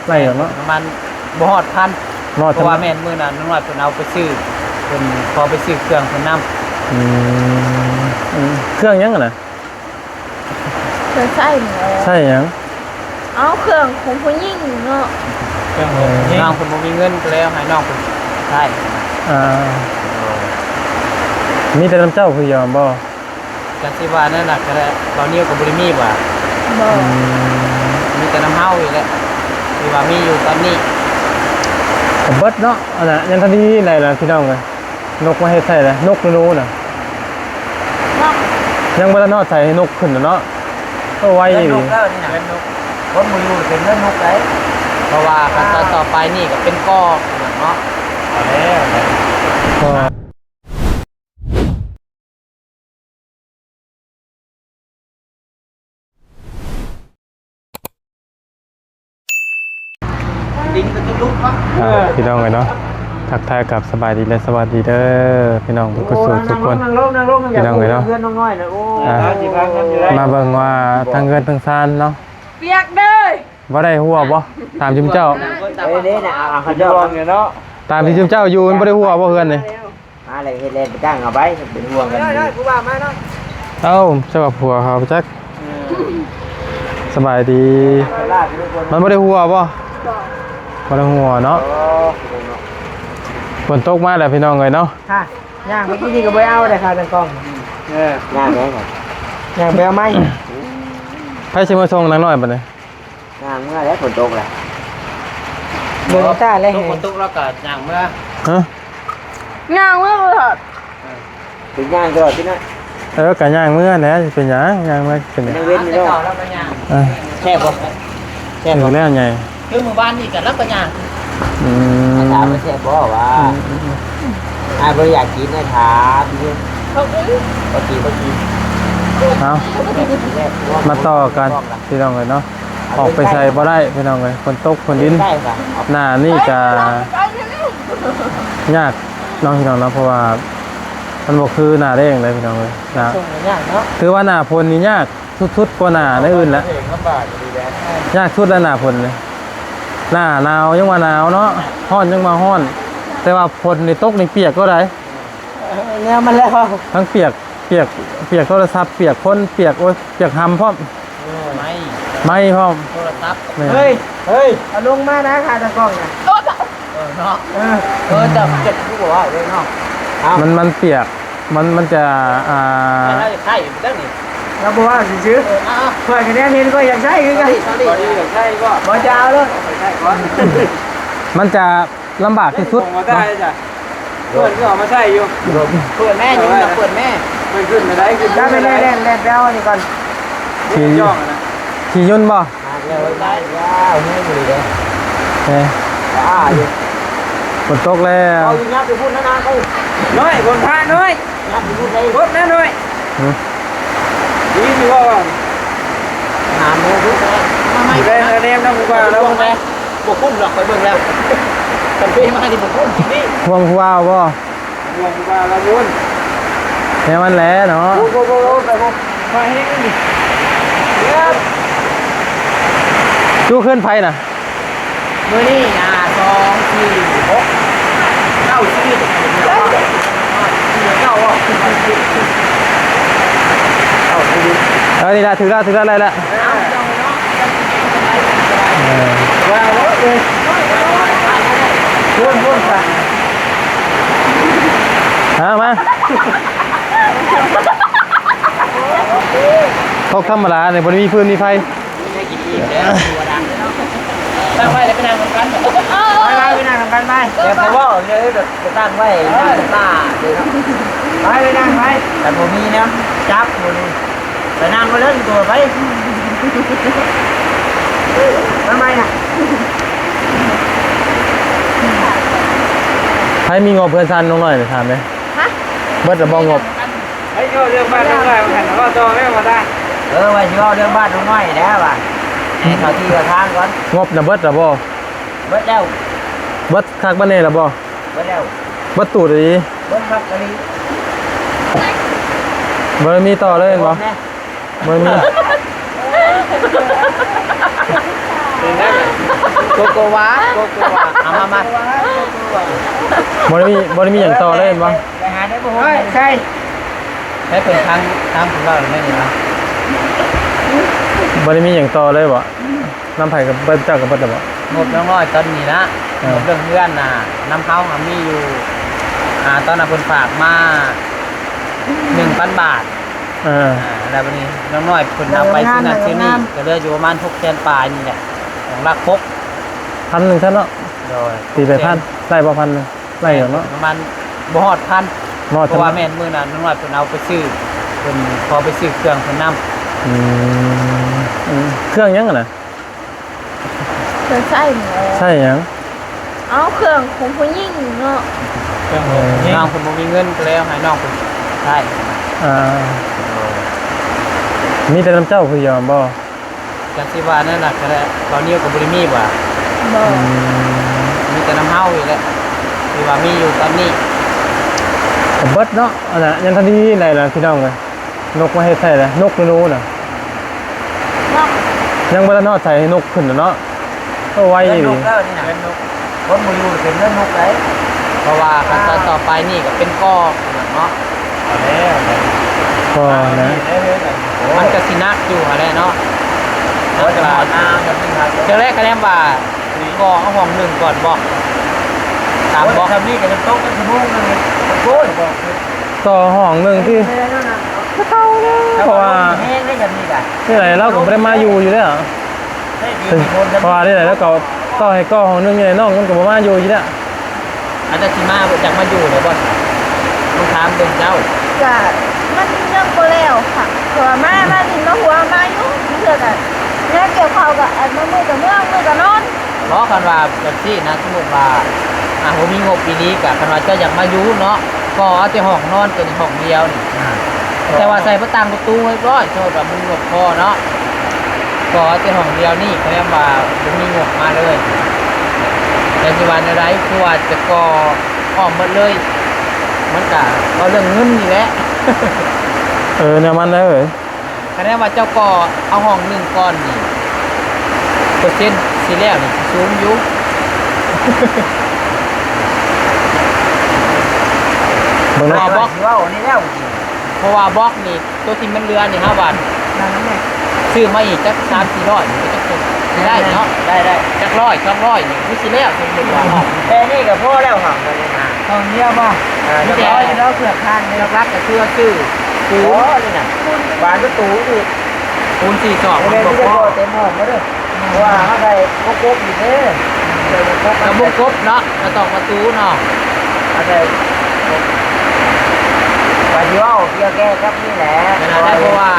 ໄດ້ດອກເນາະ ປະມານບໍ່ຮອດພັນ ບໍ່ຮອດ ເພາະວ່າ ພັນ ແມ່ນມື້ນັ້ນນ້ອງນ້ອຍເພິ່ນເອົາໄປຊື້ ເພິ່ນຂໍໄປຊື້ເຄື່ອງເພິ່ນນຳ. ອືມ ເຄື່ອງຫຍັງຫັ້ນນະ? ເຄື່ອງໃຊ້ນີ້ແຫຼະ. ໃຊ້ຫຍັງ? ເອົາ ເຄື່ອງຂອງຜູ້ຍິງເນາະ ເຄື່ອງຂອງຜູ້ຍິງ. ນ້ອງເພິ່ນບໍ່ມີເງິນ ກໍເລີຍເອົາໃຫ້ນ້ອງເພິ່ນໃຊ້. ອ່າ ມີແຕ່ນຳເຈົ້າຜູ້ດຽວບໍ? ກະຊິວ່ານັ້ນນະ ກະໄດ້ ບ່າວນິວກໍບໍ່ໄດ້ມີຫວາ? ບໍ່ ອືມ ມີແຕ່ນຳເຮົານີ້ແຫຼະ ທີ່ວ່າມີຢູ່ຕອນນີ້. ກໍເບິດເນາະ ອັນນະ ຍັງທັນໄດ້ໄດ້ລະ ພີ່ນ້ອງເອີຍ. ນົກມາເຮັດໃສ່ລະ ນົກຫຼືໜູນະ? ນົກ ຍັງບໍ່ທັນຮອດໃສ ນົກຂຶ້ນແລ້ວເນາະ. ໂອ້ ໄວອີ່ຫຼີ ເຮືອນນົກແລ້ວນີ້ນະ ເຮືອນນົກ. ຄົນບໍ່ຢູ່ເປັນເຮືອນນົກໄດ໋ ເພາະວ່າຂັ້ນຕອນຕໍ່ໄປນີ້ກໍເປັນກໍເນາະ. ເອົາແລ້ວ ກໍ ອ່າ ພີ່ນ້ອງເອີຍເນາະ ທັກທາຍກັບສະບາຍດີ ແລະ ສະຫວັດດີເດີ ພີ່ນ້ອງເບິດສູ່ທຸກຄົນ ພີ່ນ້ອງເອີຍເນາະ. ອ່າ ມາເບິ່ງວ່າທາງເຮືອນທາງຊານເນາະ ປຽກເດີ ບໍ່ໄດ້ຮົ່ວບໍ່? ຕາມທີ່ເຈົ້າ ເອີ ເດ້ນະ ເອົາ ເຂົາເຈົ້າ ຕາມທີ່ເຈົ້າຢູ່ ມັນບໍ່ໄດ້ຮົ່ວບໍ່ເຮືອນນີ້? ມາແລ້ວເຮັດແລ້ວໄປຈ້າງເອົາໄປ ເປັນຫ່ວງກັນ. ເອົ້າ ເຈົ້າວ່າຜົວເຂົາໄປຈັກ. ເອີ ສະບາຍດີ. ມັນບໍ່ໄດ້ຮົ່ວບໍ່? ບໍ່ໄດ້ຮົ່ວເນາະ. ຝົນຕົກມາແລ້ວ ພີ່ນ້ອງເອີຍເນາະ. ຫາ ຍ່າງໄປກິນນີ້ກໍບໍ່ໄດ້ເອົາໄດ້ຄ່າຕັ້ງກ້ອງ. ເອີ ຍ່າງໄປ ຍ່າງໄປເອົາໃໝ່. ໃຜຊິມາສົ່ງນາງນ້ອຍບັດນີ້? ຍ່າງເມືອແລ້ວ ຝົນຕົກແລ້ວ. ເບິ່ງຕາແລ້ວ ຝົນຕົກແລ້ວກໍຍ່າງເມືອ. ຮະ? ຍ່າງເມືອຕະຫຼອດ. ເອີ ເປັນຍ່າງຕະຫຼອດຕິເນາະ. ເອີ ກໍຍ່າງເມືອແຫຼະ ຊິເປັນຫຍັງ ຍ່າງເມືອເປັນຫຍັງ. ຍັງເວັ້ນຢູ່ເນາະ. ເອີ ແຊບບໍ່? ແຊບບໍ່? ຖືກແລ້ວໃຫຍ່. ຄືມື້ວານນີ້ກໍລາວກໍຍ່າງ. ອືມ ຖາມວ່າແຊບບໍ່ວ່າ. ອືມໆໆ ອ້າຍບໍ່ຢາກກິນ ອ້າຍຖາມຢູ່. ບໍ່ກິນ ບໍ່ກິນ. ເອົາ ມາຕໍ່ກັນ ພີ່ນ້ອງເອີຍເນາະ. ອອກໄປໃສບໍ່ໄດ້ພີ່ນ້ອງເອີຍ ຝົນຕົກຝົນດິນ. ໜ້ານີ້ກະຍາກເນາະພີ່ນ້ອງເນາະ ເພາະວ່າມັນບໍ່ຄືໜ້າແລ້ງເດ້ພີ່ນ້ອງເອີຍ. ນະ ຖືວ່າໜ້າຝົນນີ້ຍາກສຸດໆກວ່າໜ້າອື່ນແຫຼະ. ຍາກສຸດແລ້ວໜ້າຝົນນີ້. ໜ້າໜາວຍັງວ່າໜາວເນາະ ຮ້ອນຍັງວ່າຮ້ອນ ແຕ່ວ່າຝົນນີ້ຕົກນີ້ປຽກເລີຍ. ແນວມັນແລ້ວ ທັງປຽກ ປຽກ ປຽກໂທລະສັບ ປຽກຄົນ ປຽກ ໂອ້ຍ ປຽກຫຳພ້ອມ. ເອີ ໄມ້ ໄມ້ພ້ອມ ໂທລະສັບ. ແມ່ນ ເຮີ້ຍ ເຮີ້ຍ ເອົາລົງມານະ ຂາຕັ້ງກ້ອງນະ. ເອີເນາະ ເອີ ເອີ ເຈົ້າ ເຈົ້າຄືບໍ່ເວົ້າເລີຍເນາະ. ມັນ ມັນປຽກ ມັນ ມັນຈະ ອ່າ ໃຊ້ຢູ່ຈັ່ງນີ້ ລາວບໍ່ເວົ້າຊື່ໆ. ເອີ ເອົາ ຂ້ອຍກະແນມເຫັນ ຂ້ອຍຢາກໃຊ້ຄືກັນ. ຢາກໃຊ້ບໍ່? ບໍ່ ຈະເອົາໂລດ ມັນຈະ ລຳບາກທີ່ສຸດ. ເພິ່ນກໍເອົາມາໃຊ້ຢູ່. ເປີດແມ່ ຍິງນະ ເປີດແມ່. ເພິ່ນຂຶ້ນມາໄດ້ ຂຶ້ນມາໄດ້. ແລ່ນ ແລ່ນໄປເອົາອັນນີ້ກ່ອນ. ຂີ່ຍົນບໍ່? ມາແລ້ວ ໄດ້ແລ້ວ ແຮງອີ່ຫຼີເດ້. ເອີ ອ້າຢູ່. ຝົນຕົກແລ້ວ. ເອົາຢູ່ ຍັບໄປພຸ້ນນະນາ. ເອົາ ນ້ອຍ ຝົນພານ້ອຍ. ຍັບໄປພຸ້ນໄດ້ ບົດນະນ້ອຍ. ຫຶ ໄດ້ຍິນຢູ່ບໍ່? ຫາໝູພຸ້ນ ມາໃໝ່ ໄດ້ແນມນຳຜູ້ບ່າວແລ້ວ. ບໍ່ຄຸ້ມດອກ ຂ້ອຍເບິ່ງແລ້ວ ຄັນເປມານີ້ບໍ່ຄຸ້ມ. ຫ່ວງຜູ້ບ່າວບໍ່? ຫ່ວງຜູ້ບ່າວລາວພຸ້ນ. ແນວນັ້ນແຫຼະເນາະ. ໂອ້ໂຫ ໄປບໍ່ ມາແຮງນີ້. ຢູ່ເຮືອນໃຜນະ? ມື້ນີ້ ອ່າ ສອງ ສີ່ ຫົກ ເກົ້າ ສິບເອັດ ເກົ້າ ເກົ້າ ເອີ ນີ້ລະ ຖືກລະ ຖືກລະ ໄດ້ລະ. ເອີ ວ່າແລ້ວເອີຍ ໂພດ ໂພດ ຫາມາ. ຕົກທຳມະດານີ້ ບໍ່ໄດ້ມີຟືນມີໄຟ. ໄດ້ກິນອີ່ມແລ້ວ ຄືວ່າດັງ. ຕັ້ງໄວ້ແລ້ວໄປນັ່ງນຳກັນ. ໄປ ໄປ ໄປນັ່ງນຳກັນໄປ. ຢ່າໄປເວົ້າເລີຍ ແບບໄປຕັ້ງໄວ້ ເອີ ໜ້າເລີຍເນາະ. ໄປ ໄປນັ່ງໄປ. ແຕ່ບໍ່ມີແນວຈັບ ບໍ່ມີ. ໄປນັ່ງໄວ້ເລີຍ ຕົວໄປ. ມາໃໝ່ນະ. ໃຜມີງົບເຮືອນຊານນ້ອງນ້ອຍ ຖາມແດ່. ຮະ? ເບິດລະບໍ່ງົບ? ໃຫ້ເວົ້າເລື່ອງບ້ານເລື່ອງເມືອງກັນ ເວົ້າຕໍ່ແມ່ວ່າຕາ. ເອີ ວ່າຊິເວົ້າເລື່ອງບ້ານນ້ອງນ້ອຍແຫຼະວ່າ ໃຫ້ເຂົ້າທີ່ເຂົ້າທາງກ່ອນ. ງົບນະເບິດລະບໍ່? ເບິດແລ້ວ. ເບິດຄັກເບິດແນ່ລະບໍ່? ເບິດແລ້ວ. ເບິດຕູດອີ່ຫຼີ? ເບິດຄັກອີ່ຫຼີ. ບໍ່ໄດ້ມີຕໍ່ເລີຍແມ່ນບໍ່? ບໍ່ມີ. ເປັນໄດ້. ໂກໂກວາ ໂກໂກວາ ເອົາມາ ມາ ບໍ່ໄດ້ມີ ບໍ່ໄດ້ມີຫຍັງຕໍ່ເລີຍແມ່ນບໍ່? ໄປຫາໄດ້ບໍ່? ໃຊ່ ໃຫ້ເພິ່ນທາງ ທາງຜູ້ເວົ້າແມ່ນຫຍັງ? ບໍ່ໄດ້ມີຫຍັງຕໍ່ເລີຍບໍ່? ນຳໃຜກໍເບິດ ເຈົ້າກໍເບິດແລ້ວບໍ່? ງົບນ້ອງນ້ອຍຕອນນີ້ນະ ເອີ ງົບເລື່ອງເຮືອນນະ ນຳເຮົານະມີຢູ່ ອ່າ ຕອນນັ້ນເພິ່ນຝາກມາ ໜຶ່ງພັນບາດ ເອີ ອ່າ ແລ້ວບັດນີ້ນ້ອງນ້ອຍເພິ່ນເອົາໄປຊື້ນັ້ນຊື້ນີ້ ກໍເຫຼືອຢູ່ປະມານຫົກແສນປາຍນີ້ແຫຼະ ຂອງຫຼັກຫົກ ພັນໜຶ່ງຊັ້ນເນາະ ໂດຍ ຕີໄປພັນ ໄດ້ບໍ່ພັນໜຶ່ງ? ໄດ້ຢູ່ເນາະ ປະມານບໍ່ຮອດພັນ ບໍ່ຮອດ ເພາະວ່າແມ່ນມື້ນັ້ນນ້ອງນ້ອຍເພິ່ນເອົາໄປຊື້ ເພິ່ນຂໍໄປຊື້ເຄື່ອງເພິ່ນນຳ ອືມ ອືມ ເຄື່ອງຫຍັງຫັ້ນນະ? ເພິ່ນໃຊ້ນີ້ ໃຊ້ຫຍັງ? ເອົາ ເຄື່ອງຂອງຜູ້ຍິງເນາະ ເຄື່ອງຂອງຜູ້ຍິງ ນ້ອງເພິ່ນບໍ່ມີເງິນ ກໍເລີຍເອົາໃຫ້ນ້ອງເພິ່ນໃຊ້ ອ່າ ໂດຍ ມີແຕ່ນຳເຈົ້າຜູ້ດຽວແມ່ນບໍ່? ກະຊິວ່ານັ້ນລະ ກະໄດ້ ເບົານິວກໍບໍ່ໄດ້ມີຫວາ? ບໍ່ ອືມ ມີແຕ່ນຳເຮົານີ້ແຫຼະ ທີ່ວ່າມີຢູ່ຕອນນີ້ ກໍເບິດເນາະ ອັນນະ ຍັງທັນໄດ້ໄດ້ລະ ພີ່ນ້ອງເອີຍ ນົກມາເຮັດໃສ່ລະ ນົກຫຼືໜູນະ? ຍັງບໍ່ທັນຮອດໃສໃຫ້ນົກຂຶ້ນນະເນາະ ໂອ້ ໄວອີ່ຫຼີ ເຮືອນນົກແລ້ວນີ້ນະ ເຮືອນນົກ ຄົນບໍ່ຢູ່ເປັນເຮືອນນົກໄດ໋ ເພາະວ່າຂັ້ນຕອນຕໍ່ໄປນີ້ກໍເປັນກໍເນາະ ກໍແລ້ວ ກໍນະ ມັນກໍຊິໜັກຢູ່ຫັ້ນແຫຼະເນາະ ໂອ້ຍ ຈະມາ ຈະແລກຄະແນນວ່າ ກໍເອົາຫ້ອງໜຶ່ງກ່ອນບໍ ຕາມບໍ ໂອ້ຍ ຊ່ຳນີ້ກໍຈະຕົກກັນຊົ່ວໂມງໜຶ່ງ ໂອ້ຍ ກໍຫ້ອງໜຶ່ງທີ່ ເກົ່າເລີຍ ເພາະວ່າ ແຮງເດ້ ຊ່ຳນີ້ກໍ ນີ້ໃດ ລາວກໍບໍ່ໄດ້ມາຢູ່ຢູ່ແລ້ວ ເພາະວ່ານີ້ໃດ ລາວກໍຕໍ່ໃຫ້ກໍຫ້ອງໜຶ່ງນີ້ໃດ ນ້ອງມັນກໍບໍ່ມາຢູ່ຢູ່ແລ້ວ ອາດຈະຊິມາ ຢາກມາຢູ່ແລ້ວບໍ່ ຕ້ອງຖາມເບິ່ງເຈົ້າ ກະມັນຍັງບໍ່ແລ້ວຄ່ະ ເພາະວ່າມາ ມາຫຼິ້ນມາຫົວມາຢູ່ ບາງເທື່ອກະແນວກ່ຽວເຂົ້າກະ ອັນ ບາງມື້ກະເມືອ ບາງມື້ກະນອນ ເນາະ ຄັນວ່າແບບຊີ້ນະ ສົມມຸດວ່າ ອ່າ ບໍ່ມີງົບອີ່ຫຼີ ກະຄັນວ່າເຈົ້າຢາກມາຢູ່ເນາະ ກໍເອົາແຕ່ຫ້ອງນອນຕົວນີ້ຫ້ອງດຽວນີ້ ອ່າ ແຕ່ວ່າໃສ່ປະຕາງປະຕູຮຽບຮ້ອຍ ສົມມຸດວ່າມັນງົບພໍເນາະ ກໍເອົາແຕ່ຫ້ອງດຽວນີ້ ຄະແນນວ່າບໍ່ມີງົບມາເລີຍ ແຕ່ຊິວ່າແນວໃດ ຄືວ່າຈະກໍ່ອ້ອມໝົດເລີຍ ມັນກະເວົ້າເລື່ອງເງິນນີ້ແຫຼະ ເອີ ແນວມັນເດີ. ຄະແນນວ່າເຈົ້າກໍ່ເອົາຫ້ອງໜຶ່ງກ່ອນນີ້ ເປີເຊັນຊິແລ້ວນີ້ຊິສູງຢູ່ ເບິ່ງເນາະ ເພາະວ່າບລັອກ ຊິເວົ້າອັນນີ້ແລ້ວ ເພາະວ່າບລັອກນີ້ ໂຕທີ່ມັນເຫຼືອນີ້ ເຮົາວ່າຊື້ມາອີກຈັກສາມສີ່ຮ້ອຍນີ້ ກໍຈັກຊິໄດ້ເນາະ ໄດ້ ໄດ້ ຈັກຮ້ອຍສອງຮ້ອຍນີ້ຄືຊິແລ້ວ ສົມມຸດວ່າ ແຕ່ນີ້ກໍພໍແລ້ວ ຫ້ອງດຽວບໍ່? ເອີ ມີແຕ່ເຄື່ອງຄານເດ້ ຫຼັກໆກໍຄືວ່າຊື້ປູນ ບໍ່ ນີ້ນະ ບານປະຕູອີກ ປູນສີ່ສອບ ໂອ້ແມ່ນ ມັນບໍ່ພໍ ມີແຕ່ເຕັມຫ້ອງແລ້ວເດີ ເພາະວ່າເຮົາໃສ່ວົງກົບອີກເດ້ ໃສ່ວົງກົບ ກັບວົງກົບເນາະ ກະຕອກປະຕູເນາະ ເຮົາໃສ່ ກະຊິເວົ້າກ່ຽວແກ່ກັບນີ້ແຫຼະ ເພາະວ່າ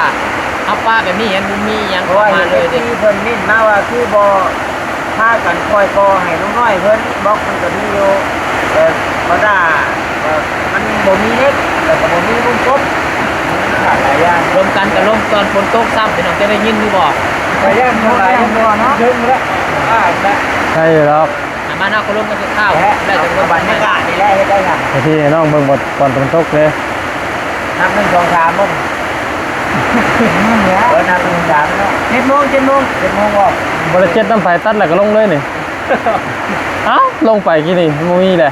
ເຮົາປະແບບນີ້ ມັນບໍ່ມີຫຍັງ ເພາະວ່າເຫັນເອັຟຊີເພິ່ນເມັ້ນມາວ່າ ຄືບໍ່ພາກັນປ່ອຍກໍໃຫ້ລຸງນ້ອຍເພິ່ນ ບລັອກເພິ່ນກໍມີຢູ່ ເອີ ບໍ່ຕ້າ ເອີ ມັນບໍ່ມີເຫຼັກ ແລ້ວກໍບໍ່ມີວົງກົບ ມັນຂາດຫຼາຍຢ່າງ ລົມກັນກໍລົມຕອນຝົນຕົກຊ້ຳ ພີ່ນ້ອງຈະໄດ້ຍິນຢູ່ບໍ່? ກໍຢ້ານເທົ່າໃດເນາະ ເຖິງແລ້ວ ອ່າ ໃຊ່ດອກ ອ່ະ ມາເນາະ ກໍລົມກັນຄືເກົ່າ ແຫຼະ ໄດ້ແຕ່ລົມ ບັນຍາກາດນີ້ແຫຼະ ເຮັດໄດ້ຫຍັງ ໃຫ້ພີ່ໃຫ້ນ້ອງເບິ່ງບ່ອນ ບ່ອນຝົນຕົກເດ້. ນັບໜຶ່ງ ສອງ ສາມ ບໍ່ນີ້ ເອີ ນັບໜຶ່ງ ສອງ ສາມ ເນາະ ເຈັດໂມງ ເຈັດໂມງ ເຈັດໂມງບໍ່? ບໍ່ໄດ້ເຈັດນຳໃຜ ຕັດແລ້ວກໍລົງເລີຍນີ້ ເອົ້າ ລົງໄປກີ້ນີ້ບໍ່ມີແຫຼະ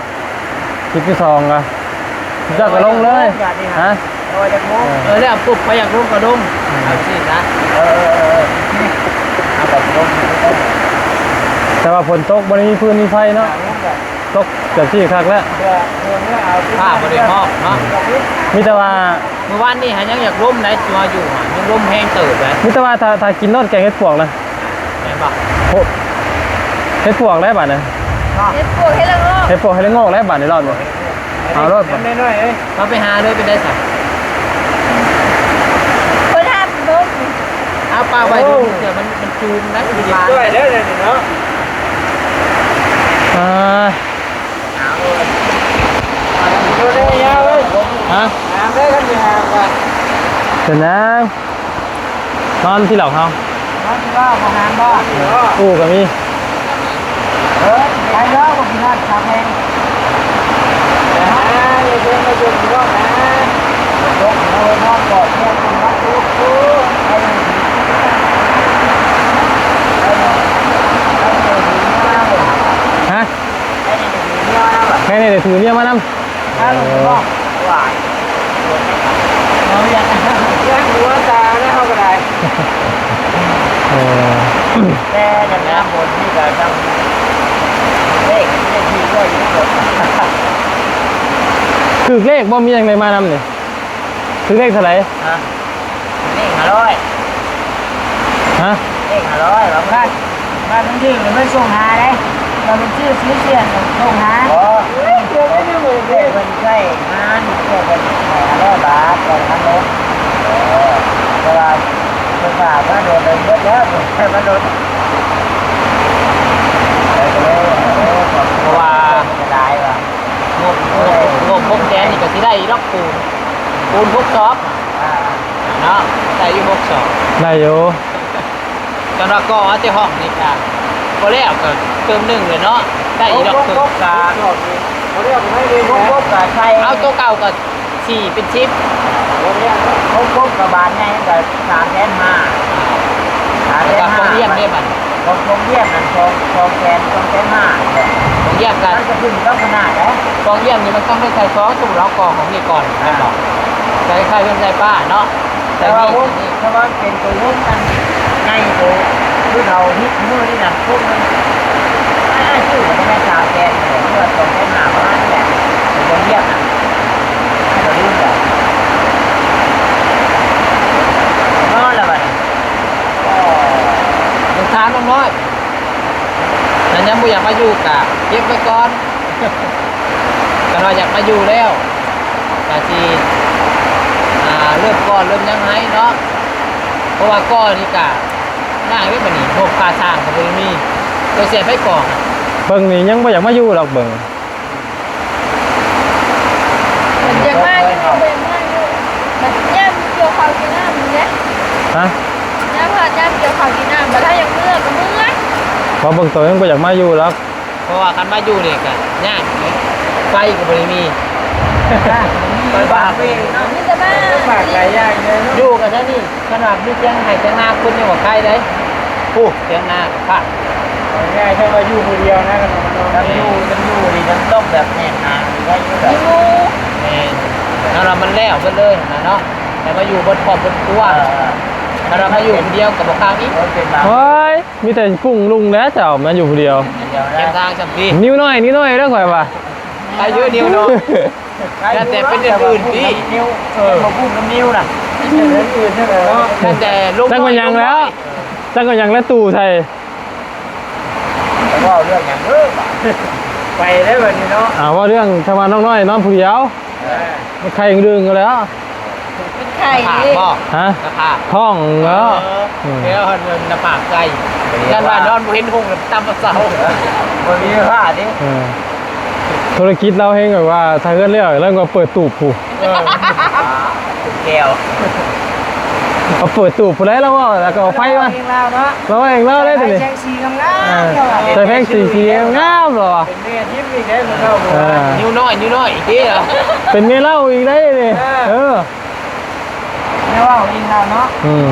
ຄລິບທີສອງກະ ເຈົ້າກໍລົງເລີຍ ຮະ ເອີ ຈັກໂມງ ເອີ ແລ້ວປຸບ ໃຜຢາກລົງກໍລົງ ເອົາຊີ້ຊະ ເອີ ເອີ ເອີ ເອົາໄປລົງ ແຕ່ວ່າຝົນຕົກ ບໍ່ໄດ້ມີຟືນມີໄຟເນາະ ຕົກແບບຊີ້ຄັກແລ້ວ ຟ້າບໍ່ໄດ້ຮອບເນາະ ມີແຕ່ວ່າ ມື້ວານນີ້ຫາຍັງຢາກລົມໄດ໋ ຕົວຢູ່ຫາຍັງລົມແຮງເຕີບໄດ໋ ມີແຕ່ວ່າຖ້າ ຖ້າກິນໂລດແກງເຫັດປວກນະ ແມ່ນບໍ່? ໂອ້ ເຫັດປວກໄດ້ບາດນີ້ ເຫັດປວກເຫັດລະໂງກ ເຫັດປວກເຫັດລະໂງກໄດ້ບາດນີ້ ລອບນີ້ ເອົາໂລດ ນ້ອຍໆເອີຍ ເຮົາໄປຫາເລີຍ ເປັນໄດ໋ຊະ? ເພິ່ນຫາລົມ ເອົາປາໄວ້ຢູ່ ໂອ້ ເທື່ອມັນ ມັນຈູມນະ ກິນດ້ວຍເດີ ເນາະ ອ່າ ຫາໂລດ ໂດດເດ້ຍາວເອີຍ ຮະ ຫາມເດີ ຄັນຊິຫາມກະ ເປັນຫຍັງ? ນອນທີ່ເຮົາ ນອນທີ່ເຮົາ ບໍ່ຫາມບໍ່? ອູ້ກໍມີ ເອີ ໄປເດີ ບໍ່ກິນນອນ ຂາແພງ ເອົາໄປນອນກອດເພື່ອນ ນອນ ໂອ້ ໄປ ໄປ ໄປ ແມ່ນີ້ໄດ້ຖືເມຍມານຳ. ຫາລູກບໍ່? ຫວາຍ ເຮົາຢາກ ຢາກຫົວຕາແລ້ວເຮົາກໍໄດ້. ເອີ ແຕ່ຈະງາມບົນນີ້ກໍຈຳເລກເລກທີ່ກໍຢູ່ ຖືກເລກບໍ່? ມີຫຍັງໄດ້ມານຳນີ້? ຖືເລກເທົ່າໃດ? ຮະ? ເລກຫ້າຮ້ອຍ. ຮະ? ເລກຫ້າຮ້ອຍ ວ່າ ບາດ ບາດມັນຖືກແລ້ວເພິ່ນສົ່ງຫາເດ້. ວ່າມັນຊື່ຊື່ສຽງສົ່ງຫາ. ບໍ່ ເພິ່ນໃຊ້ງານ ເພິ່ນໃຫ້ຫ້າຮ້ອຍບາດ ກ່ອນທາງລົດ. ເອີ ແຕ່ວ່າເພິ່ນວ່າມາໂດນເລີຍເບິດແລ້ວ ມາໂດນ ເອີ ກໍເລີຍ ເອີ ເພາະວ່າ ເສຍດາຍວ່າ ງົບ ງົບ ງົບຫົກແສນນີ້ກໍຊິໄດ້ຢູ່ດອກ ປູນ ປູນຫົກສອບ ອ່າ ເນາະ ໄດ້ຢູ່ຫົກສອບ ໄດ້ຢູ່. ສຳລັບກໍເອົາແຕ່ຫ້ອງນີ້ກະບໍ່ແລ້ວ ກໍເຕີມໜຶ່ງເລີຍເນາະ ໄດ້ອີກດອກ. ຫົກ ຫົກ ຫົກ ຫົກ ຫົກ ຫົກ ກໍໃສ່ ເອົາໂຕເກົ່າກໍສີ່ເປັນສິບ ຫົກ ຫົກ ກໍບານໃຫຍ່ກໍສາມແສນຫ້າ ສາມແສນຫ້າ. ແລ້ວກໍຟອງຢ້ຽມເດ້ບັດນີ້? ຂອງ ຂອງຢ້ຽມນັ້ນສອງ ສອງແສນ ສອງແສນຫ້າ. ຟອງຢ້ຽມກໍ ມັນກໍຂຶ້ນກັບຂະໜາດເດ້. ຟອງຢ້ຽມນີ້ມັນຕ້ອງໄດ້ໃສ່ສອງ ສົມມຸດເຮົາກໍ່ຂອງນີ້ກ່ອນ ອ່າ ແມ່ນບໍ່? ກໍຄ້າຍໆເຮືອນຊາຍປ້າເນາະ. ແຕ່ວ່າ ແຕ່ວ່າ ໂອ້ ຖ້າວ່າເປັນໂຕລົງນັ້ນໃຫຍ່ໂຕ ຄືເຂົາຮິດມື້ນີ້ນະ ພວກມັນ ອ້າຍ ຊື້ກໍແມ່ນສາມແສນ ຫຼືວ່າສອງແສນຫ້າ ປະມານນັ້ນແຫຼະ ໂຕເບິ່ງວຽກນະ ມັນກໍລືມແລ້ວ. ນອນແລ້ວບັດນີ້ ສົງສານນ້ອງນ້ອຍ ຄັນຍັງບໍ່ຢາກມາຢູ່ກະເກັບໄວ້ກ່ອນ. ຄັນວ່າຢາກມາຢູ່ແລ້ວກະຊິ ອ່າ ເລີ່ມກໍ່ເລີ່ມຫຍັງໃຫ້ເນາະ ເພາະວ່າກໍ່ນີ້ກະງ່າຍເດ້ບັດນີ້ ງົບຄ່າສ້າງກໍບໍ່ໄດ້ມີ ໂຕເສຍໄປກໍ່. ເບິ່ງນີ້ຍັງບໍ່ຢາກມາຢູ່ດອກ ເບິ່ງ ມັນຢາກມາຢູ່ ເບິ່ງມາຢູ່ ມັນຍາມກ່ຽວເຂົ້າກ່ຽວນ້ຳນີ້ເດ້. ຮະ? ຍາມ ຍາມກ່ຽວເຂົ້າກ່ຽວນ້ຳ ບັດຖ້າຢາກເມືອກໍເມືອ. ບໍ່ ເບິ່ງໂຕຍັງບໍ່ຢາກມາຢູ່ດອກ. ເພາະວ່າຄັນມາຢູ່ນີ້ກໍຍາກເດ້ ໄຟກໍບໍ່ໄດ້ມີ ໄຟຟ້າກໍບໍ່ມີເນາະ ມີແຕ່ບ້ານ ໄຟຟ້າໄກຍາກເດີເນາະ ຢູ່ກັນແທ້ນີ້. ຂະໜາດມີຖຽງໄຮ່ຖຽງນາຄົນຍັງວ່າໄກເດ້. ໂອ້ ຖຽງນາກໍພາກ ເອົາງ່າຍໆ ຖ້າວ່າຢູ່ຜູ້ດຽວນະ ຄັນວ່າມານອນ ຄັນຢູ່ ຄັນຢູ່ນີ້ມັນຕ້ອງແບບແໜ້ນໜາ ຫຼືວ່າຢູ່ແບບ ຢູ່ ແມ່ນ ແລ້ວມັນແລ້ວເບິດເລີຍຫັ້ນນະເນາະ ແຕ່ວ່າຢູ່ເບິດຄອບເບິດຄົວ. ເອີ ຄັນວ່າມາຢູ່ຜູ້ດຽວກໍບໍ່ຄັກອີກ. ໂອ້ຍ ມີແຕ່ຟຸ້ງລຸງແຫຼະເຈົ້າ ມາຢູ່ຜູ້ດຽວ ແຄມທາງຊ່ຳຕິ ນິ້ວນ້ອຍ ນິ້ວນ້ອຍເດີຂ້ອຍວ່າ. ອາຍຸນິ້ວນ້ອຍ ແຕ່ເປັນອື່ນໆຕິ ເອີ ບໍ່ກຸ້ມນຳນິ້ວນະ ແຕ່ລົງ ຈັກແມ່ນຫຍັງແລ້ວ ຈັກແມ່ນຫຍັງແລ້ວຕູ້ໃສ່. ເວົ້າເລື່ອງຫຍັງເດີ ໄປແລ້ວບັດນີ້ເນາະ. ອ່າ ເວົ້າເລື່ອງ ຖ້າວ່ານ້ອງນ້ອຍນອນຜູ້ດຽວ ເອີ ມັນໄຂ້ດຶງໆແລ້ວ. ເປັນໄຂ້ ໜ້າຜາກບໍ່? ຮະ? ໜ້າຜາກ ທ້ອງເນາະ. ເອີ ອືມ ແລ້ວໜ້າຜາກໃສ່ ຢ້ານວ່ານອນບໍ່ເຫັນຮຸ່ງ ຕຳມາເຊົາ ບໍ່ມີຜ້າຕິ. ເອີ ທຸລະກິດລາວແຮງແບບວ່າ ຖ້າເຮືອນແລ້ວ ລາວກໍເປີດຕູບພຸ້ນ. ເອີ ເປັນແກ້ວ ເອົາເປີດຕູບພຸ້ນແຫຼະ ລາວເວົ້າ ແລ້ວກໍເອົາໄຟມາ ລາວເອງລາວເນາະ ລາວເອງລາວເລີຍ ໃສ່ແພງສີງາມໆ ເອີ ລາວວ່າ ໃສ່ແພງສີ ສີງາມໆ ລາວວ່າ. ເປັນແມ່ທິບອີກໄດ້ ເພິ່ນເວົ້າ ເອີ ນິ້ວນ້ອຍ ນິ້ວນ້ອຍອີກຕິ ເປັນແມ່ເລົ່າອີກໄດ້ນີ້. ເອີ ເອີ ແມ່ເວົ້າອີກແລ້ວເນາະ. ອືມ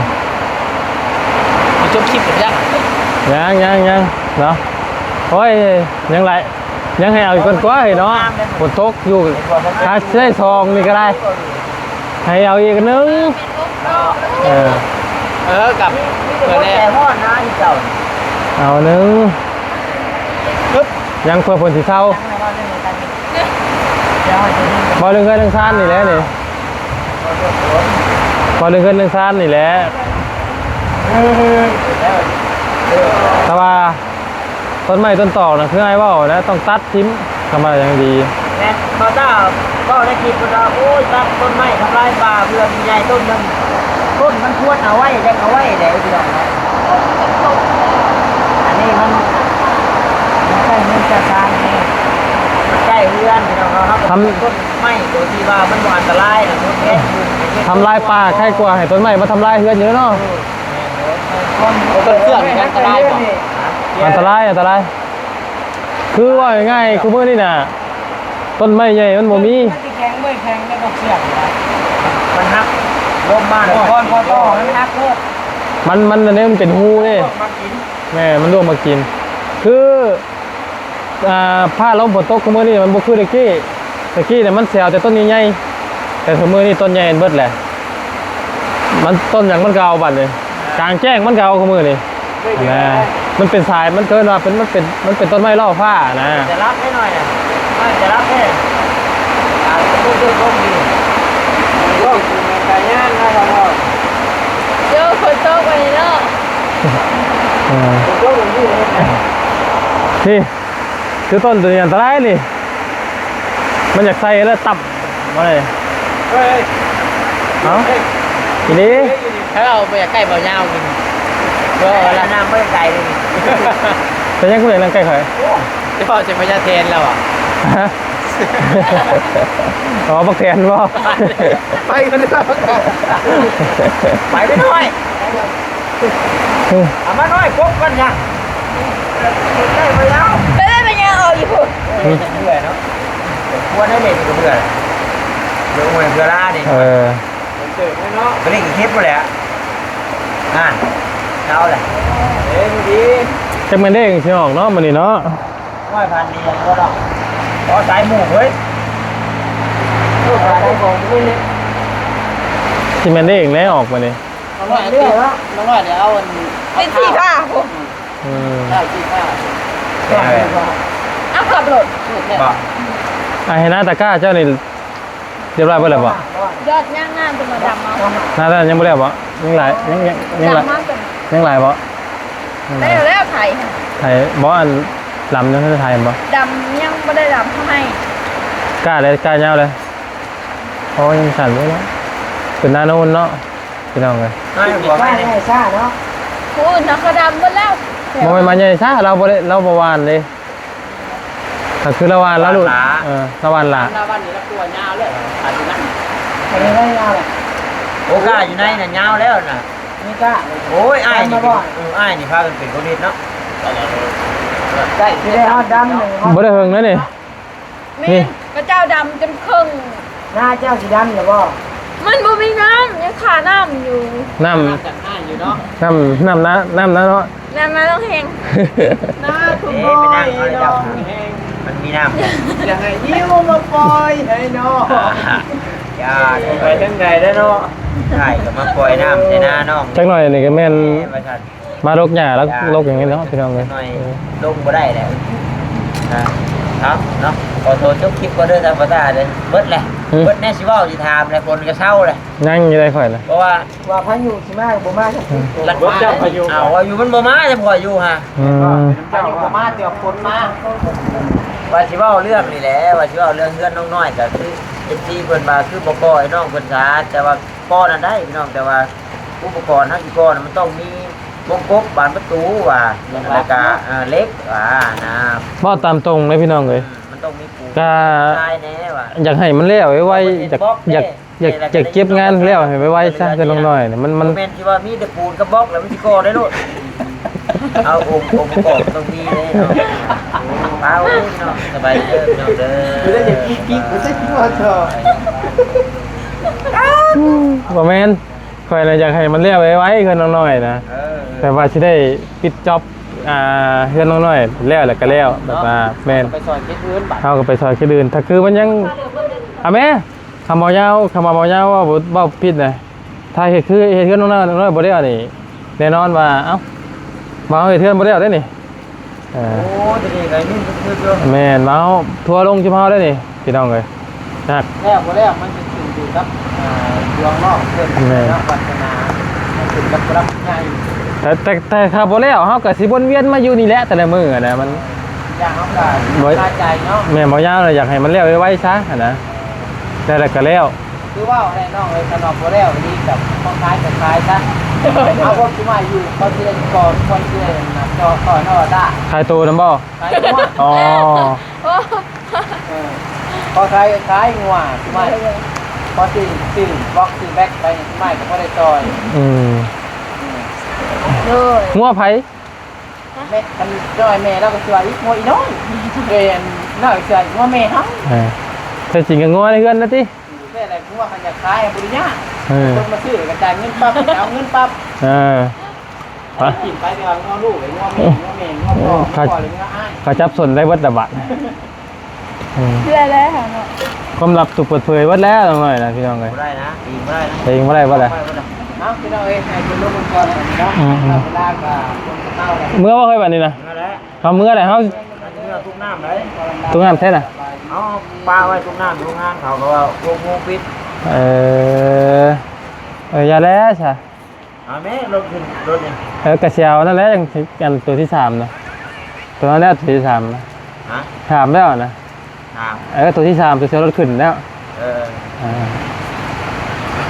ມາຈົບຄລິບກັນຍັງ? ຍັງ ຍັງ ຍັງເນາະ. ໂອ້ຍ ຍັງຫຼາຍ ຍັງໃຫ້ເອົາອີກກ່ອນກວ່າເນາະ. ຝົນຕົກຢູ່ ຫາຊິໄດ້ສອງນີ້ກໍໄດ້ ໃຫ້ເອົາອີກອັນໜຶ່ງ. ເອີ ເອີ ກັບ ມີແຕ່ຄົນໃຈຮ້ອນນະ ເຈົ້າ ເອົາໜຶ່ງ ຍັງເພື່ອເພິ່ນຊິເຊົາ. ເວົ້າເລື່ອງເຮືອນເລື່ອງຊານນີ້ແຫຼະນີ້ ເວົ້າເລື່ອງເຮືອນເລື່ອງຊານນີ້ແຫຼະ. ແຕ່ວ່າຕົ້ນໄມ້ຕົ້ນຕອກນະ ຄືອ້າຍເວົ້ານະ ຕ້ອງຕັດຖິ້ມ ຄຳວ່າຫຍັງດີ. ແມ່ນ ເຂົາເຈົ້າເວົ້າໃນຄລິບເພິ່ນວ່າ ໂອ້ຍ ຕັດຕົ້ນໄມ້ທຳລາຍປ່າ ເພື່ອຊິໃຫຍ່ຕົ້ນໜຶ່ງ ຕົ້ນມັນຄວນເອົາໄວ້ ຈັ່ງເອົາໄວ້ແຫຼະ ພີ່ນ້ອງເນາະ. ອັນນີ້ມັນ ມັນໃກ້ເຮືອນໃກ້ຊານນີ້ ມັນໃກ້ເຮືອນ ພີ່ນ້ອງເນາະ. ເຮົາກໍ ທຳ ປູກຕົ້ນໄມ້ໂດຍທີ່ວ່າມັນບໍ່ອັນຕະລາຍນະ ຕົ້ນແພງຢູ່ ທຳລາຍປ່າໄຄກວ່າໃຫ້ຕົ້ນໄມ້ມາທຳລາຍເຮືອນຢູ່ເນາະ. ເອີ ແມ່ນເດີ ຕົ້ນເຄືອງນີ້ອັນຕະລາຍບໍ່? ອັນຕະລາຍ ອັນຕະລາຍ. ຄືເວົ້າງ່າຍໆ ຄືມື້ນີ້ນະ ຕົ້ນໄມ້ໃຫຍ່ມັນບໍ່ມີ ມັນຊິແຂງ ເມື່ອຍແຂງແລ້ວຕ້ອງເຊື່ອງນະ ມັນຫັກ ລົມມາ ກ່ອນພໍຕໍ່ມັນຫັກໂລດ. ມັນ ມັນ ອັນນີ້ມັນເປັນຮູເດ້ ມັນກິນ ແມ່ນ ມັນລວກມາກິນ. ຄື ອ່າ ຟ້າລົມຝົນຕົກ ຄຸມື້ນີ້ມັນບໍ່ຄືແຕ່ກີ້. ແຕ່ກີ້ນີ້ມັນຊິເອົາແຕ່ຕົ້ນໃຫຍ່ໆ ແຕ່ທຸກມື້ນີ້ຕົ້ນໃຫຍ່ເບິດແຫຼະ. ມັນຕົ້ນຫຍັງມັນກໍເອົາບັດນີ້ ກາງແຈ້ງມັນກໍເອົາ ຄຸມື້ນີ້ນະ. ມັນເປັນສາຍ ມັນເອີ້ນວ່າເປັນ ມັນເປັນ ມັນເປັນຕົ້ນໄມ້ລໍ້ຟ້ານະ. ຈະລັບໃຫ້ໜ້ອຍນະ ຈະລັບແທ້. ອ່າ ເບິ່ງໆ ເບິ່ງດີ ເບິ່ງກາຍງານນະ. ໂຍ ຝົນຕົກວັນນີ້ເນາະ. ເອີ ຝົນຕົກວັນນີ້ເນາະ. ນີ້ ຄືຕົ້ນໂຕນີ້ອັນຕະລາຍນີ້ ມັນຢາກໃສ່ແລ້ວຕັບມາເລີຍ. ເອີ ເອົ້າ ເອີ ອີ່ຫຼີ. ຖ້າເຮົາບໍ່ຢາກໃກ້ເບົາຍາວກິນ ເພາະວ່າລະນາງບໍ່ໄດ້ໃກ້ເລີຍ. ເປັນຫຍັງຄືຢາກນັ່ງໃກ້ຂ້ອຍ? ໂອ້ ຈະເວົ້າໃສ່ພະຍາແທນແລ້ວອະ. ຮະ? ອໍ ບັກແທນບໍ່? ໄປກັນເດີ ໄປໄປໜ້ອຍ. ເອົາມາໜ້ອຍ ກົບກັນຊະ ໄດ້ໄປແລ້ວ ໄປໄດ້ໄປຍາວອີກພຸ້ນ. ເອີ ເບື່ອເນາະ ຄວນໄດ້ເຫຼັ້ນກໍເບື່ອ ເບື່ອໂອ້ຍ ເບື່ອລານີ້. ເອີ ເຕີບເນາະ ໄປເຫຼັ້ນເກັບພຸ້ນແຫຼະ. ອ່າ ເອົາແຫຼະ ເອີ ດີ ຈັກແມ່ນເດ້ງຊິອອກເນາະ ມື້ນີ້ເນາະ. ຮ້ອຍພັນດີບໍ່ເນາະ ພໍສາຍໝູເວີຍ. ໂອ້ ຂາຍຂອງເລີຍ ຊິແມ່ນເດ້ງແລ້ວອອກມານີ້. ນ້ອງນ້ອຍເອົາຕິດ ນ້ອງນ້ອຍເອົາອັນ ຕິດສີຟ້າພຸ້ນ. ອືມ ເອົາສີຟ້າ ເອົາຂັບລົດ ບໍ່ ອາ ເຫັນໜ້າຕາກ້າເຈົ້ານີ້ ຮຽບຮ້ອຍເບິດແລ້ວບໍ່? ຍອດຍ່າງງາມຈົນວ່າດຳເອົາ. ໜ້າຕາຍັງບໍ່ແລ້ວບໍ່? ຍັງຫຼາຍ ຍັງ ຍັງ ຍັງຫຼາຍ ດຳມາກ ຍັງຫຼາຍບໍ່? ແລ້ວ ແລ້ວໄຖ ໄຖບໍ່? ອັນດຳຍັງໄດ້ໄຖບໍ່? ດຳຍັງບໍ່ໄດ້ດຳເທົ່າໃຫ້ ກ້າເລີຍ ກ້າຍາວເລີຍ. ໂອ້ ຍັງສັ່ນຢູ່ເນາະ ເປັນນາໂນນເນາະ ພີ່ນ້ອງເອີຍ. ໄມ້ບໍ່ ໄມ້ໃຫຍ່ຊ້າເນາະ ຜູ້ອື່ນເຂົາດຳເບິດແລ້ວ. ບໍ່ແມ່ນໄມ້ໃຫຍ່ຊ້າ ລາວບໍ່ໄດ້ ລາວບໍ່ຫວ່ານເດ້. ກໍຄືລະຫວ່ານລະລຸດ ເອີ ລະຫວ່ານລະ ລະຫວ່ານນີ້ລະຕົວຍາວເລີຍ ອາດຊິນັ້ນ ອັນນີ້ໄດ້ຍາວແຫຼະ. ໂອ້ ກ້າຢູ່ໃນນັ້ນຍາວແລ້ວນະ ມີກ້າ. ໂອ້ຍ ອ້າຍນີ້ ເອີ ອ້າຍນີ້ພາກັນເປັນຄົນເຮັດເນາະ ໄດ້ຊິໄດ້ຮອດດຳໜຶ່ງ ບໍ່ໄດ້ເຫິງເດ້ນີ້. ແມ່ນ ນີ້ ຂະເຈົ້າດຳຈົນເຄິ່ງ ໜ້າເຈົ້າຊິດຳແລ້ວບໍ່? ມັນບໍ່ມີນ້ຳ ຍັງຂານ້ຳຢູ່. ນ້ຳ ນ້ຳຈັດໃຫ້ຢູ່ເນາະ ນ້ຳ ນ້ຳນາ ນ້ຳນາເນາະ ນ້ຳນາໜອງແຮງ ນາທຸ່ມນ້ອຍໜອງແຮງ ມັນມີນ້ຳ ຢ່າໃຫ້ຫິວມາປ່ອຍໃຫ້ນ້ອງ. ຢ່າ ໄປທາງໃດເດ້ເນາະ ໃຊ່ ກໍມາປ່ອຍນ້ຳໃສ່ນານ້ອງ. ຈັກໜ້ອຍນີ້ກໍແມ່ນ ວ່າຊັ້ນ ມາລົກຫຍ້າ ລົກ ລົກຫຍັງນີ້ເນາະ ພີ່ນ້ອງເອີຍ. ໜ້ອຍ ເອີ ລົງບໍ່ໄດ້ແຫຼະ ອ່າ ເອົາເນາະ ຂໍໂທດຈົບຄລິບກ່ອນເດີ ທຳມະດາເດີ ເບິດແຫຼະ ເບິດແນວຊິເວົ້າຊິຖາມແຫຼະ ຝົນກໍເຊົາແຫຼະ. ຍັງຢູ່ໄດ໋ຂ້ອຍນະ ເພາະວ່າ ວ່າພາຍຸຊິມາກໍບໍ່ມາຈັກທີ. ອືມ ລັດ ພາຍຸ ເອົາ ວ່າຢູ່ມັນບໍ່ມາ ຈະພໍຢູ່ຫາ ອືມ ພາຍຸບໍ່ມາ ແຕ່ວ່າຝົນມາ. ວ່າຊິເວົ້າເລື່ອງນີ້ແຫຼະ ວ່າຊິເວົ້າເລື່ອງເຮືອນນ້ອງນ້ອຍ ກໍຄື ເອັຟຊີ ເພິ່ນວ່າຄືບໍ່ກໍ່ໃຫ້ນ້ອງເພິ່ນສາ ແຕ່ວ່າກໍ່ນັ້ນໄດ້ ພີ່ນ້ອງ ແຕ່ວ່າ ອຸປະກອນເຮົາຊິກໍ່ນະ ມັນຕ້ອງມີວົງກົບບານປະຕູວ່າ ແລ້ວກະ ເອີ ເຫຼັກວ່ານະ. ເວົ້າຕາມຕົງເລີຍພີ່ນ້ອງເອີຍ ມັນຕ້ອງມີປູນ ກະ ຊາຍແດ່ວ່າ ຢາກໃຫ້ມັນແລ້ວໄວໆ ຢາກ ຢາກ ຢາກເກັບງານແລ້ວໃຫ້ໄວໆຊະ ເທື່ອນ້ອຍໆນີ້ ມັນ ມັນ ບໍ່ແມ່ນຊິວ່າມີແຕ່ປູນກັບບລັອກແລ້ວມັນຊິກໍ່ໄດ້ໂລດ. ເອົາ ອົງ ອົງປະກອບມັນຕ້ອງມີເດ້ເນາະ. ປ້າເອີຍເນາະ ສະບາຍດີເດີພີ່ນ້ອງເດີ. ບໍ່ແມ່ນ ຂ້ອຍນະຢາກໃຫ້ມັນແລ້ວໄວໆ ເຮືອນນ້ອງນ້ອຍນະ ເອີ ແບບວ່າຊິໄດ້ປິດຈອບ ອ່າ ເຮືອນນ້ອງນ້ອຍແລ້ວ ແລ້ວກໍແລ້ວ ແບບວ່າ ແມ່ນ ໄປຊ່ອຍເຮັດເຮືອນບາດ ເຮົາກໍໄປຊ່ອຍເຮັດອື່ນ ຖ້າຄືມັນຍັງ ອາ ແມ່ ຄຳເວົ້າຍາວ ຄຳວ່າເວົ້າຍາວ ເວົ້າ ເວົ້າຜິດນະ ຖ້າເຮັດຄືເຮັດເຮືອນນ້ອງນ້ອຍ ນ້ອງນ້ອຍບໍ່ແລ້ວນີ້ ແນ່ນອນວ່າ ເອົ້າ ວ່າເຮົາເຮັດເຮືອນບໍ່ແລ້ວເດ້ນີ້. ເອີ ໂອ້ ຕະກີ້ກໍຍິນຄືໆຢູ່ ແມ່ນ ເວົ້າ ທົວລົງຊຸມເຮົາໄດ້ນີ້ ພີ່ນ້ອງເອີຍ ໜັກ ແລ້ວບໍ່ແລ້ວ ມັນຈະຂຶ້ນຢູ່ກັບ ອ່າ ດວງນ້ອງເພິ່ນ ແມ່ນ ເນາະ ວາດສະໜາ ມັນຂຶ້ນກັບຜູ້ຫຼັກຜູ້ໃຫຍ່ ແຕ່ ແຕ່ ແຕ່ຖ້າບໍ່ແລ້ວ ເຮົາກໍຊິວົນວຽນມາຢູ່ນີ້ແຫຼະ ແຕ່ລະມື້ນະ ມັນ ຢ່າງເຮົາກໍ ບໍ່ ຄາໃຈເນາະ ແມ່ນ ບໍ່ຍາວ ຢາກໃຫ້ມັນແລ້ວໄວໆຊະຫັ້ນນະ ແລ້ວ ແລ້ວກໍແລ້ວ. ຄືເວົ້າແຫຼະນ້ອງເອີຍ ຄັນວ່າບໍ່ແລ້ວອີ່ຫຼີກໍພໍຂາຍກໍຂາຍຊະ ເອົາພວກຊິມາຢູ່ ເຂົາຊິໄດ້ກ່ອ ເຂົາຊິໄດ້ເຈາະ ເຈາະເນາະວ່າຊະ ຂາຍໂຕນຳບໍ່? ຂາຍງົວ ອໍ ເອີ ພໍຂາຍກໍຂາຍງົວ ຊິມາ ພໍຊື້ ຊື້ບລັອກຊື້ແບັກໄປ ຊິມາກໍພໍໄດ້ຊ່ອຍ ອືມ ໂດຍ ງົວໃຜ? ແມ່ ຄັນຈ້ອຍແມ່ລາວກໍຊິວ່າອີກ ງົວອີນ້ອຍ ເປັນນ້ອຍກໍຊິວ່າງົວແມ່ເຮົາ ເອີ ແທ້ຈິງກໍງົວໃນເຮືອນນະຕິ ແມ່ແຫຼະ ງົວຄັນຢາກຂາຍບໍ່ໄດ້ຍາກ ເອີ ຄົນມາຊື້ກໍຈ່າຍເງິນປັບ ເອົາເງິນປັບ ເອີ ຮະ ກິນໄປ ແຕ່ວ່າງົວລູກ ງົວແມ່ ງົວແມ່ ງົວພໍ່ ງົວພໍ່ ຫຼືງົວອ້າຍ ເຂົາຈັບສົນໄດ້ເບິດລະບາດ. ອືມ ເພື່ອໄດ້ຫາເນາະ ຄວາມລັບຖືກເປີດເຜີຍເບິດແລ້ວນ້ອງນ້ອຍນະ ພີ່ນ້ອງເອີຍ. ບໍ່ໄດ້ນະ ອີງບໍ່ໄດ້ນະ ອີງບໍ່ໄດ້ ບໍ່ໄດ້. ເອົາ ພີ່ນ້ອງເອີຍ ໃຫ້ເພິ່ນລົງກ່ອນເນາະ. ອືມໆ ເວລາກໍຄົນເກົ່າແລ້ວ ເມືອບໍ່ເຄີຍບາດນີ້ນະ? ເມືອແລ້ວ ເຮົາເມືອແລ້ວ ເຮົາ ເມືອທຸກນ້ຳໄດ໋ ທຸກນ້ຳແທ້ນະ? ເອົາປະໄວ້ທຸກນ້ຳຢູ່ໂຮງງານເຂົາ ເພາະວ່າຫົກໂມງປິດ. ເອີ ເອີ ຢ່າແລ້ວຊະ. ເອົາແມ່ ລົດຂຶ້ນ ລົດນີ້ ເອີ ກະຊິເອົານັ້ນແຫຼະ ອັນ ຕົວທີສາມນະ ຕົວນັ້ນແຫຼະ ຕົວທີສາມນະ. ຮະ? ຖາມແລ້ວນະ ຖາມ ເອີ ຕົວທີສາມ ຕົວຊິເອົາລົດຂຶ້ນແລ້ວ. ເອີ ເອີ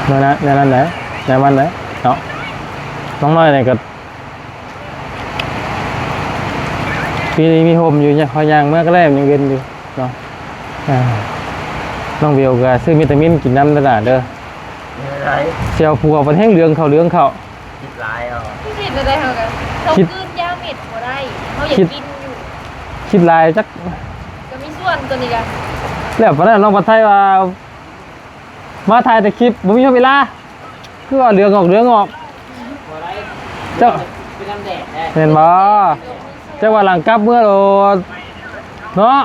ແນວນັ້ນ ແນວນັ້ນແຫຼະ ແນວມັນແຫຼະເນາະ. ນ້ອງນ້ອຍນີ້ກໍ ປີນີ້ມີຮົ່ມຢູ່ ຍ່າງ ຂ້ອຍຍ່າງເມືອກໍແລ້ວ ຍັງເວັນຢູ່ເນາະ. ອ່າ ນ້ອງເບວກໍຊື້ວິຕາມິນກິນນຳເດີຫຼານເດີ. ເປັນໄດ? ຊິເອົາຜົວ ບັດແຮ່ງເຫຼືອງເຂົ້າ ເຫຼືອງເຂົ້າ. ຄິດຫຼາຍເອົາ ຊິເຮັດແນວໃດເຮົາກໍ ເຮົາ ຄິດ ກືນຢາເມັດບໍ່ໄດ້ ເຮົາຢາກກິນຢູ່. ຄິດຫຼາຍຈັກ ກໍມີສ່ວນຕົວນີ້ກະ ແລ້ວປານນັ້ນ ນ້ອງພັດໄທວ່າ ມາຖ່າຍແຕ່ຄລິບ ບໍ່ມີເວລາ ຄືວ່າເຫຼືອງອອກ ເຫຼືອງອອກ. ບໍ່ໄດ້ ເຈົ້າ ເປັນນຳແດດແທ້ ແມ່ນບໍ່? ເຈົ້າວ່າຫຼັງກັບເມືອໂລດເນາະ.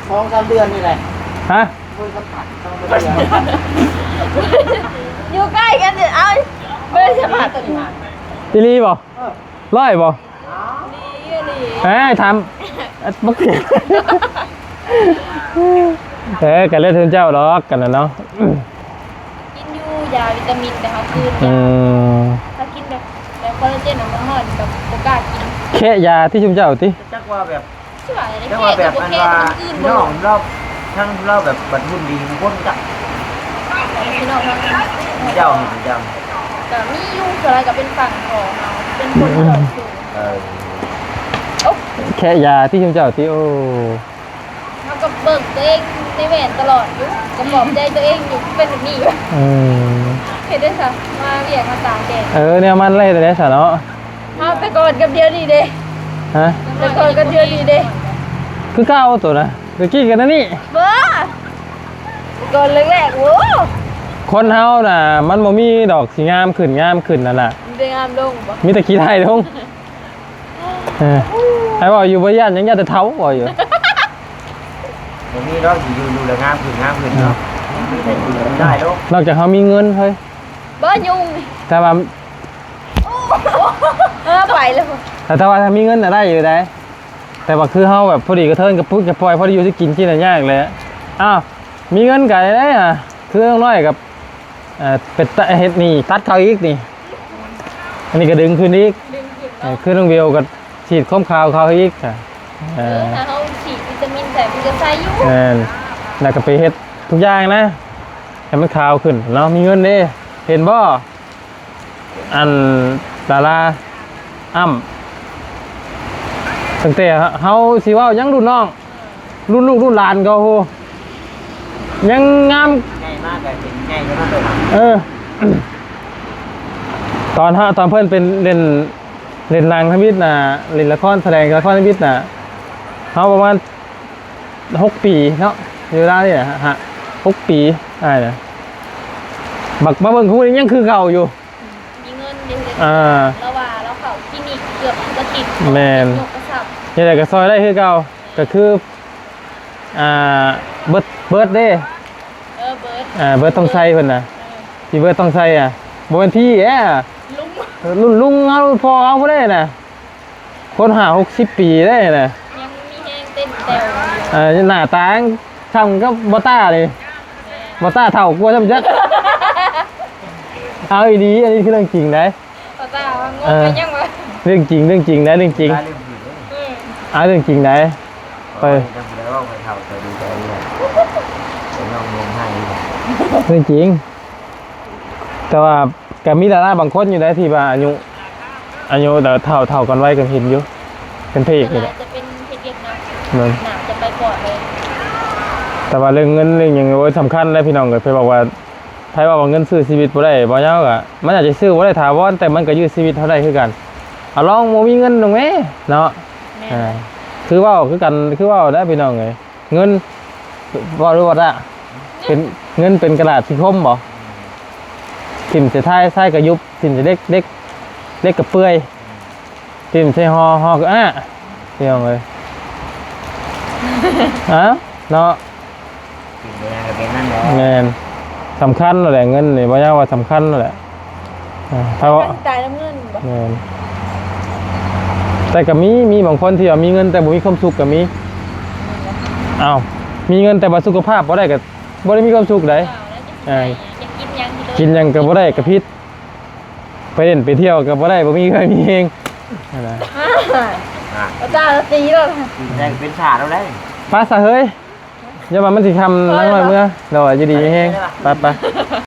ສອງສາມເດືອນນີ້ແຫຼະ. ຮະ? ບໍ່ໄດ້ສຳຜັດ ສອງສາມເດືອນ ຢູ່ໃກ້ກັນນີ້ ເອົາ ບໍ່ໄດ້ສຳຜັດ. ອີ່ຫຼີບໍ່? ເອີ ຮ້ອຍບໍ່? ດີອີ່ຫຼີ. ເອີຍ ຖາມ ເອີ ບໍ່ເກີນ ເອີ ກໍເລີຍເຖິງເຈົ້າດອກກັນນະເນາະ. ກິນຢູ່ຢາວິຕາມິນ ແຕ່ເຮົາຄືນ ອືມ ຢາ ຖ້າກິນແບບ ແບບຄອລລາເຈນ ອາມອນ ກໍບໍ່ກ້າກິນ. ແຄະຢາທີ່ຊຸມເຈົ້າຕິ? ຈັກວ່າແບບ ຄືວ່າໄດ້ ແຕ່ວ່າແບບອັນວ່າ ແຄະກໍບໍ່ແຄະ ມັນຄືນບໍ່ລົງ. ນ້ອງລາວ ທາງລາວແບບບັດຮຸ່ນດີຄົນຈັກ ພີ່ນ້ອງເຮົາ ເຈົ້າ ເຈົ້າ ກໍມີຢູ່ ສ່ວນຫຼາຍກໍເປັນຝັ່ງຂອງເຮົາ ເປັນຄົນທີ່ ເອີ ໂອ້ ແຄະຢາທີ່ຊຸມເຈົ້າຕິ? ໂອ້ ເຮົາກໍເບິ່ງຕົວເອງໃນແວ່ນຕະຫຼອດຢູ່ ກໍປອບໃຈຕົວເອງຢູ່ ເປັນແບບນີ້ຢູ່. ອືມ ເຮັດໄດ້ຊະ ມາວຽກມາຕາກແດດ. ເອີ ແນວມັນລະເຮັດໄດ້ຊະເນາະ. ເຮົາແຕ່ກ່ອນກັບດຽວນີ້ເດ້. ຮະ? ແຕ່ກ່ອນກັບດຽວນີ້ເດ້. ຄືເກົ່າໂຕນະ ຕະກີ້ກັນນະນີ້. ບໍ່ ແຕ່ກ່ອນແລກໆ ໂອ້ ຄົນເຮົານະ ມັນບໍ່ມີດອກຊິງາມຂຶ້ນ ງາມຂຶ້ນຫັ້ນນະ. ມີແຕ່ງາມລົງບໍ່? ມີແຕ່ຂີ້ໄລ່ລົງ. ເອີ ໃຫ້ເວົ້າຢູ່ ບໍ່ຢ້ານຫຍັງ ຢ້ານແຕ່ເຖົ້າ ເວົ້າຢູ່. ບໍ່ມີດອກ ຢູ່ ຢູ່ແລ້ວງາມຂຶ້ນ ງາມຂຶ້ນເນາະ. ອືມ ມີແຕ່ຂີ້ໄລ່ລົງ. ນອກຈາກເຮົາມີເງິນເຮີ້ຍ. ບໍ່ ຍຸງ. ແຕ່ວ່າ ເອີ ໄປແລ້ວ. ແຕ່ ແຕ່ວ່າຖ້າມີເງິນນະໄດ້ຢູ່ໃດ໋ ແຕ່ວ່າຄືເຮົາແບບພໍດີກະເທີນກະປຸດກະປ່ອຍ ພໍໄດ້ຢູ່ໄດ້ກິນ ຊິໄດ້ຍາກແຫຼະ. ອ້າວ ມີເງິນກະໄດ້ ຄືນ້ອງນ້ອຍກັບ ເອີ ເປັນຕາເຮັດນີ້ ຕັດເຂົາອີກນີ້ ອັນນີ້ກະດຶງຂຶ້ນອີກ ດຶງຂຶ້ນ ເອີ ເນາະ. ຄືນ້ອງເບວກະສີດຄວາມຂາວເຂົາອີກ ເອີ ເອີ ຖ້າເຮົາສີດວິຕາມິນໃສ່ມັນກະໃສຢູ່. ແມ່ນ ແລ້ວກະໄປເຮັດທຸກຢ່າງນະ ໃຫ້ມັນຂາວຂຶ້ນເນາະ ມີເງິນເດ້ ເຫັນບໍ່? ອັນດາລາອ້ຳ ຕັ້ງແຕ່ເຮົາຊິເວົ້າຍັງລຸ້ນນ້ອງ ລຸ້ນລູກລຸ້ນຫຼານເຂົາໂຫ ຍັງງາມ ໃຫຍ່ມາກະເຫັນໃຫຍ່ເທົ່ານັ້ນເລີຍນະ. ເອີ ຕອນເຮົາ ຕອນເພິ່ນເປັນ ເຫຼັ້ນ ເຫຼັ້ນໜັງທຳອິດນະ ເຫຼັ້ນລະຄອນ ສະແດງລະຄອນທຳອິດນະ ເຮົາປະມານ ຫົກປີເນາະ ຢູ່ລາວນີ້ນະ ຫົກປີ ອ້າຍນະ ບັກມາເບິ່ງຄູ່ນີ້ຍັງຄືເກົ່າຢູ່. ມີເງິນເດ້ ອ່າ ລາວວ່າລາວເຂົ້າຄລີນິກເກືອບທຸກອາທິດ. ແມ່ນ ຍົກກະຊັບ ເຮັດໃດກະຊ່ອຍໄດ້ຄືເກົ່າ. ກະຄື ອ່າ ເບີດ ເບີດເດ້ ເອີ ເບີດ ອ່າ ເບີດທອງໄຊເພິ່ນນະ ເອີ ພີ່ເບີດທອງໄຊອະ ບໍ່ແມ່ນພີ່ແອ ລຸງ ລຸ້ນລຸງເຮົາ ພໍ່ເຮົາພຸ້ນເດ້ນະ. ຄົນຫ້າຫົກສິບປີໄດ້ນະ ຍັງມີແຮງເຕັ້ນແຕ່ວຢູ່. ເອີ ໜ້າຕາຊ້ຳກັບບໍ່ຕ້ານີ້ ບໍ່ຕ້າເຖົ້າກວ່າຊ້ຳຈັກ. ເອົາອີ່ຫຼີ ອັນນີ້ຄືເລື່ອງຈິງໃດ໋ ບໍ່ຕ້າວ່າງົງໄປຫຍັງວະ. ເລື່ອງຈິງ ເລື່ອງຈິງນະ ເລື່ອງຈິງ. ອືມ ເອົາເລື່ອງຈິງໃດ໋ ໄປ ເລື່ອງຈິງ. ແຕ່ວ່າກະມີດາລາບາງຄົນຢູ່ໃດ໋ທີ່ວ່າອາຍຸ ອາຍຸເຖົ້າ ເຖົ້າກັນໄວກໍເຫັນຢູ່ ເປັນພະເອກນີ້ແຫຼະ ຈະເປັນເຮັດວຽກໜັກ ໜ້າຈະໄປປອດເລີຍ. ແຕ່ວ່າເລື່ອງເງິນເລື່ອງຫຍັງ ໂອ້ຍ ສຳຄັນເດ້ພີ່ນ້ອງເອີຍ. ໃຜບອກວ່າ ໃຜເວົ້າວ່າເງິນຊື້ຊີວິດບໍ່ໄດ້ ບໍ່ເອົາກະ ມັນອາດຈະຊື້ບໍ່ໄດ້ຖາວອນ ແຕ່ມັນກະຢື້ຊີວິດເຮົາໄດ້ຄືກັນ. ອາ ລອງບໍ່ມີເງິນເບິ່ງແມ້ເນາະ. ແມ່ນ ເອີ ຄືເວົ້າຄືກັນ ຄືເວົ້າໄດ໋ພີ່ນ້ອງເອີຍ. ເງິນ ເວົ້າ ເວົ້າວ່າ ເປັນ ເງິນເປັນກະດາດທີ່ຄົມບໍ່? ຖິ້ມໃສ່ທ້າຍ ທ້າຍກະຍຸບ ຖິ້ມໃສ່ເຫຼັກ ເຫຼັກ ເຫຼັກກະເປື່ອຍ ຖິ້ມໃສ່ຫໍ່ ຫໍ່ກະອາ ພີ່ນ້ອງເອີຍ ເອົ້າເນາະ. ກິນຫຍັງກໍເປັນນັ້ນແຫຼະ ແມ່ນ ສຳຄັນແຫຼະ ເງິນນີ້ ບໍ່ຢາກວ່າສຳຄັນແຫຼະ ເອີ ຖ້າວ່າ ມັນຕາຍນຳເງິນບໍ່ ແມ່ນ ແຕ່ກໍມີ ມີບາງຄົນທີ່ວ່າມີເງິນແຕ່ບໍ່ມີຄວາມສຸກກໍມີ ເອົ້າ ມີເງິນແຕ່ວ່າສຸຂະພາບບໍ່ໄດ້ກໍບໍ່ໄດ້ມີຄວາມສຸກໃດ໋ ເອີ ກິນຫຍັງກໍບໍ່ໄດ້ກໍຜິດ ໄປຫຼິ້ນໄປທ່ຽວກໍບໍ່ໄດ້ ບໍ່ມີເຫື່ອມີແຮງຫັ້ນນະ ອາ ອາຈານຕີແລ້ວ ກິນໄດ້ເປັນຊາດແລ້ວໄດ໋ ໄປຊະເຮີ້ຍ ຢ່າວ່າມັນຊິຄ່ຳ ນາງນ້ອຍເມືອ ໂດຍ ຢູ່ດີມີແຮງ ໄປໆ